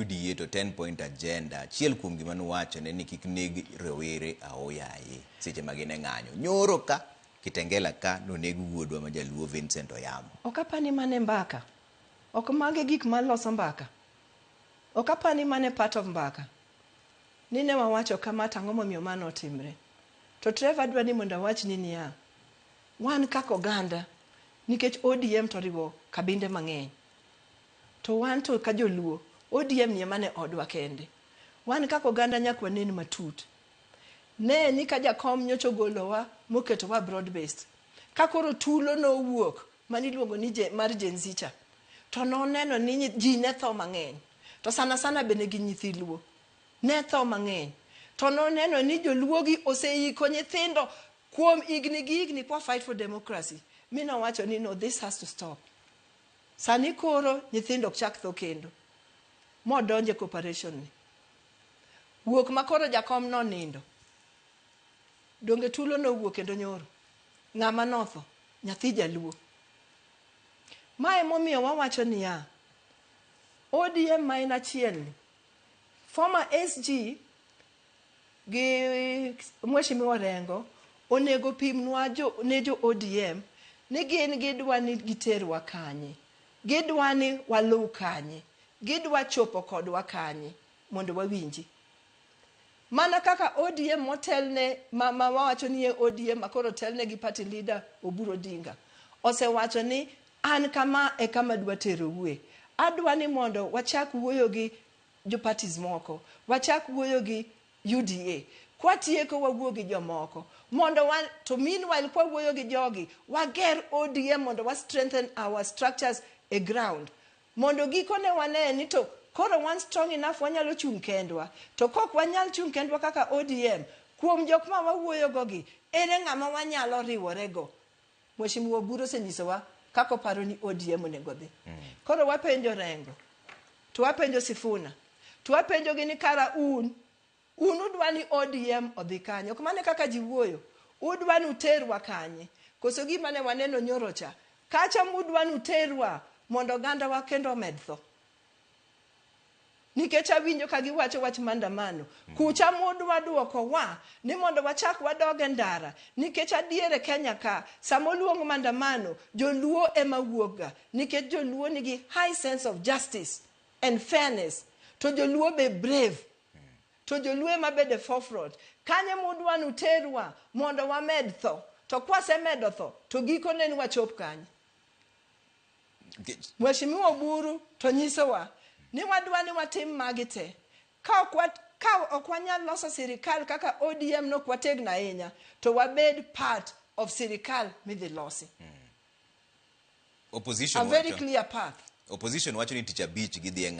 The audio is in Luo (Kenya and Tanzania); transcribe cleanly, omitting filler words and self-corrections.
UDA to 10 point agenda, achiel kuom gima nuwacho ne ni kik neg rowere aoyaye seche ma gin e ng'anyo. Nyoro ka Kitengela ka noneg wuodwa ma jaluo Vincent Oyamo. Ok apani mane mbaka. Ok mage gik maloso mbaka. Ok apani mane part of mbaka. Ni ne wawacho kama to ang'o momiyo mano otimre. To Trevor adwa ni mondo awachni niya, wan kaka oganda, nikech ODM to oriwo kabinde mang'eny. To wan to ka joluo, ODM ni ema ne odwa kende. Wan kaka oganda nyaka wanen matut. Ne ni ka jakom nyocha ogolowa moketowa broad based. Ka koro tulo nowuok mane iluongo ni mar Gen Z cha, to noneno ni ji ne tho mang'eny. To sana sana be ne gin nyithi Luo. Ne tho mang'eny. To noneno ni joluo gi oseiko nyithindo kuom higni gi higni kwa fight for democracy. Mi nowacho ni no, this has to stop. Sani koro nyithindo ok chak tho kendo. Modonje cooperation ni. Wuok ma koro jakom nonindo. Donge tulo nowuok kendo nyoro. Ng'ama notho? Nyathi jaluo. Ma emomiyo wawacho niya, ODM ma en achiel ni, former SG gi Mheshimiwa Orengo onego pimnwa jo, ne jo ODM ni gin gidwa ni giterwa kanye, gidwa ni waluw kanye, gidwa chopo kodwa kanye mondo wawinji. Mana kaka ODM motelne ma wawacho ni e ODM ma koro otelne gi party leader Oburu Odinga osewacho ni an kama e kama adwa teroue. Adwa ni mondo wachak wuoyo gi jo parties moko, wachak wuoyo gi UDA. Kwatieko wawuo gi jomoko. Mondo wa, to meanwhile kwawuoyo gi jogi, wager ODM mondo wa strengthen our structures e ground. Mondo gikone wane ni to koro wan strong enough wanyalo chung' kendwa. To kok wanyal chung' kendwa kaka ODM, kuom jok ma wawuoyo go gi, ere ng'ama wanyalo riwore go? Mheshimiwa Oburu osenyisowa kaka oparo ni ODM onego dhi. Koro wapenjo Orengo, to wapenjo Sifuna, to wapenjo gi ni kara un udwa ni ODM odhi kanye? Ok mano e kaka ji wuoyo. Udwa ni uterwa kanye? Koso gima ne waneno nyoro cha, kacha mudwa ni uterwa mondo ogandawa kendo omed tho. Nikech awinjo ka giwacho wach maandamano. Kucha mudwa duoko wa ni mondo wachak wadog e ndara. Nikech adier e Kenya ka, sama oluong maandamano, joluo ema wuok ga. Nikech joluo nigi high sense of justice and fairness. To joluo be brave. To joluo ema bedo e forefront. Kanye mudwa ni uterwa mondo wamed tho. To kwasemedo tho, to gikone ni wachop kanye? Mheshimiwa Oburu to nyisowa ni wadwa ni watim magi te. Ka ok wanyal loso sirikal kaka ODM nok wategno ahinya, to wabed part of sirikal midhi losi. Opposition A very wacho, clear path. Opposition wacho ni tich abich gidhi e